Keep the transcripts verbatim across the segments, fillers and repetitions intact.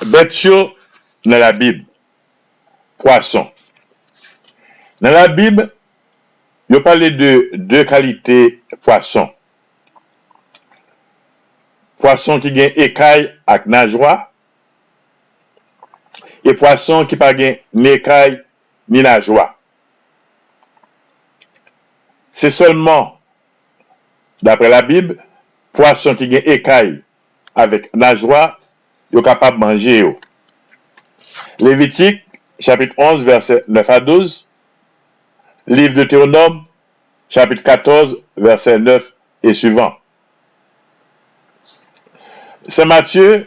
Bèt yo nan Labib. Pwason. Nan Labib, yo pale de de kalite pwason. Pwason ki gen ekay ak najwa, e pwason ki pa gen ni ekay ni najwa. Se sèlman, daprè Labib, pwason ki gen ekay avèk najwa, yo kapab manje yo. Levitik, chapit onz, vèsè nèf a douz, liv Detewonòm, chapit katòz, vèsè nèf e swivan. Sen Matye,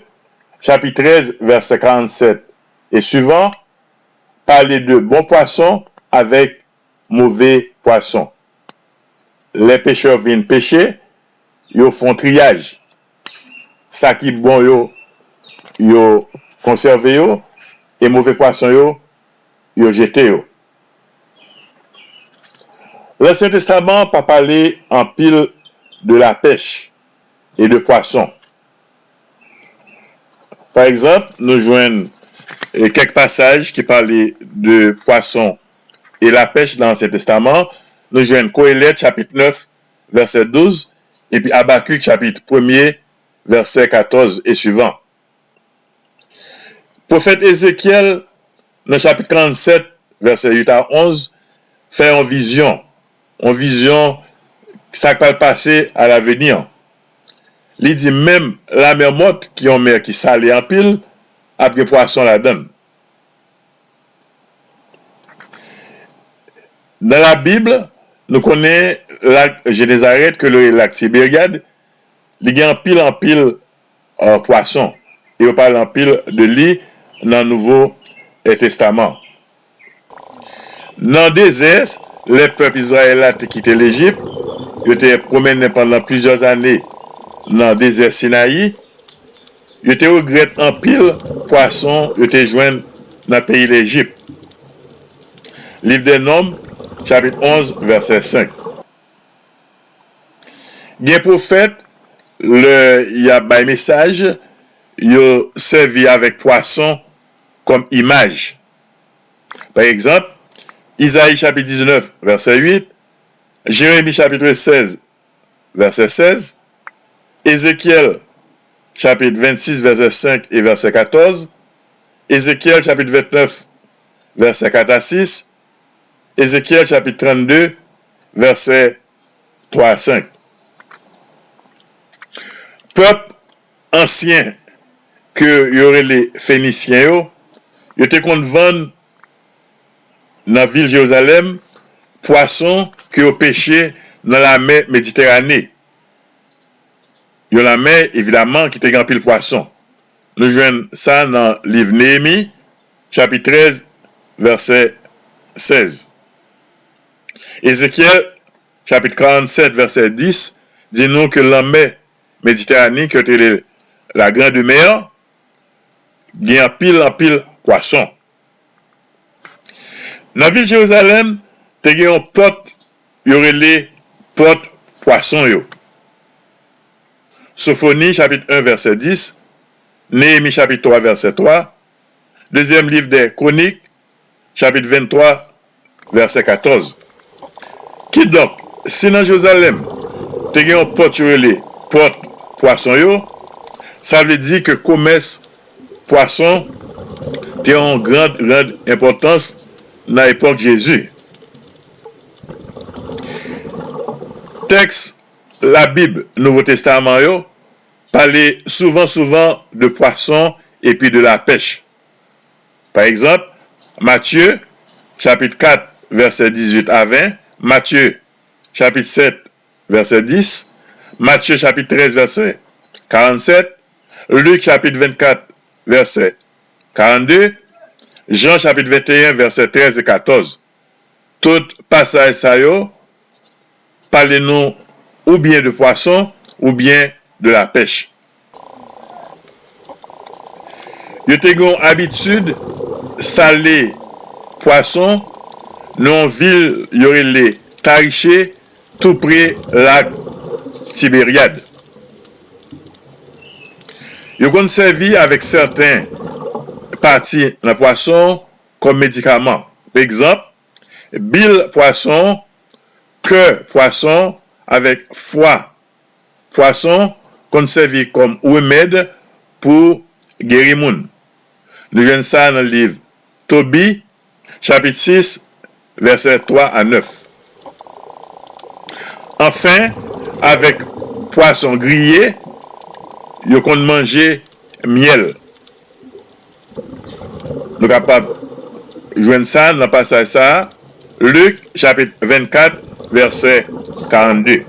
chapit trèz, vèsè karannsèt e swivan, pale de bon pwason avèk move pwason. Lè pechè vin peche, yo fè yon triyaj. Sa ki bon yo, yo konsève yo, e move pwason yo, yo jete yo. Lansyen Testaman pa pale anpil de lapèch e de pwason. Pa egzanp, nou jwenn, e, kèk pasaj ki pale de pwason e lapèch nan Ansyen Testaman. Nou jwenn Koelèt, chapit nèf, vèsè douz, epi Abakik, chapit premye, vèsè katòz e swivan. Pwofèt Ezekyèl, nan chapit karannsèt, vèsè uit a onz, fè yon vizyon, yon vizyon sa k pral pase alaveni an. Li di menm Lamè Mòt, ki yon mè ki sale anpil, ap gen pwason ladan l. Nan Labib, nou konnen lak Jenezarèt, ke yo rele lak Tiberyad, li gen anpil, anpil, e, pwason. E yo pale anpil de li nan Nouvo, e, Testaman. Nan dezè, lè pèp Izrayèl la te kite Lejip, yo te pwomennen pandan plizyè zane nan dezè Sinayi, yo te regrèt anpil pwason yo te jwenn nan peyi Lejip. Liv dè Nonm, chapit onz, vèsè senk. Gen pwofèt, lè y ap bay mesaj, yo sèvi avèk pwason kòm imaj. Pa egzanp, Izayi chapit diznèf, vèsè uit, Jeremi chapit sèz, vèsè sèz, Ezekyèl chapit vennsis, vèsè senk e vèsè katòz, Ezekyèl chapit vennèf, vèsè kat a sis, Ezekyèl chapit trannde, vèsè twa a senk. Pèp ansyen ke yo rele Fenisyen yo, yo te konn vann nan vil Jerizalèm pwason ke yo peche nan lamè Meditèrane. Yon lamè, evidaman, ki te gen anpil pwason. Nou jwenn sa nan liv Neyemi, chapit trèz, vèsè sèz. Ezekyèl, chapit karannsèt, vèsè dis, di nou ke lanmè Meditèrane, ke yo te rele la Grande Mer, gen anpil, anpil pwason. Nan vil Jerizalèm, te gen yon pòt yo rele pòt pwason yo. Sofoni, chapit en, vèsè dis, Neyemi, chapit twa, vèsè twa, Dezyèm liv dè Kwonik, chapit venntwa, vèsè katòz. Kidonk, si nan Jerizalèm te gen yon pòt yo rele pòt pwason yo, sa vle di ke komès pwason te yon gran, gran enpòtans nan epòk Jezi. Tèks Labib Nouvo Testaman yo pale souvan, souvan de pwason epi de lapèch. Pa egzanp, Matye, chapit kat, vèsè dizuit a ven, Matye, chapit sèt, vèsè dis, Matye, chapit trèz, vèsè karannsèt, Lik, chapit vennkat, vèsè karannde, Jan, chapit venteyen, vèsè trèz e katòz. Tout pasaj sa yo pale nou oubyen de pwason oubyen de lapèch. Yo te gen yon abitid sale pwason nan yon vil yo rele Tariche, tou pre lak Tiberyad. Yo konn sèvi avèk sèten pati nan pwason kòm medikaman. Egzanp, bil pwason, kè pwason avèk fwa pwason konn sèvi kòm remèd pou geri moun. Nou jwenn sa nan liv Tobi, chapit sis, vèsè twa a nèf. Anfen, avèk pwason griye, yo konn manje myèl. Nou kapab jwenn sa nan pasaj sa a, Lik, chapit vennkat, vèsè karannde.